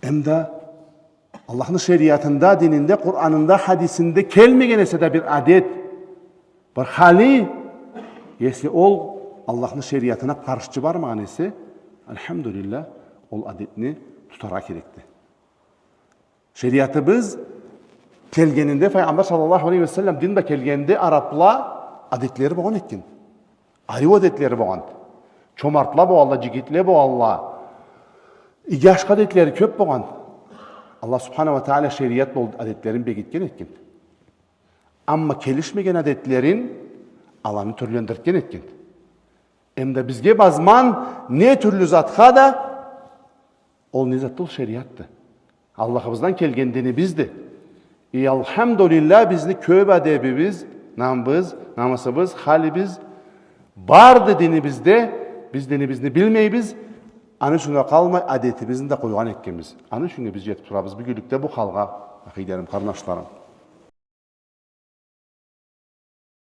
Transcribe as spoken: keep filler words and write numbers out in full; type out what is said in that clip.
Эм да Аллахны шериатында, дининде, Къуранында, хадисинде келмеген эсе да бир адет, бир хали, если ол Аллахны шериатына къаршчы бармагъан эсе, альхамдулиллях, ол адетни тутаргъа керекди. Шериатыбыз келгенинде, Файгъамбар саллаллаху алейхи ва саллам дин бла келгенде, арабла адетлери болгъан экен. Ариу адетлери болгъан. Чомартла болгъанла, джигитле болгъанла. Иги ашхы адетлери кёб болгъан. Аллах субханаху ва тагъала шериат бла ол адетлерин бегитген экен. Амма келишмеген адетлерин аланы тюрлендиртген экен. Эм да бизге базман не тюрлю затха да, ол не затды? Ол шериатды. Аллахыбыздан келген динибизди. И, альхамдулиллях, бизни кёб адебибиз, намыбыз, намысыбыз, халибиз барды динибизде, биз динибизни билмейбиз, аны ючюн да къалмай, адетибизни да къойгъан этгенбиз. Аны ючюн да биз джетиб турабыз бюгюнлюкде бу халгъа, ахыйларым, къарнашларым.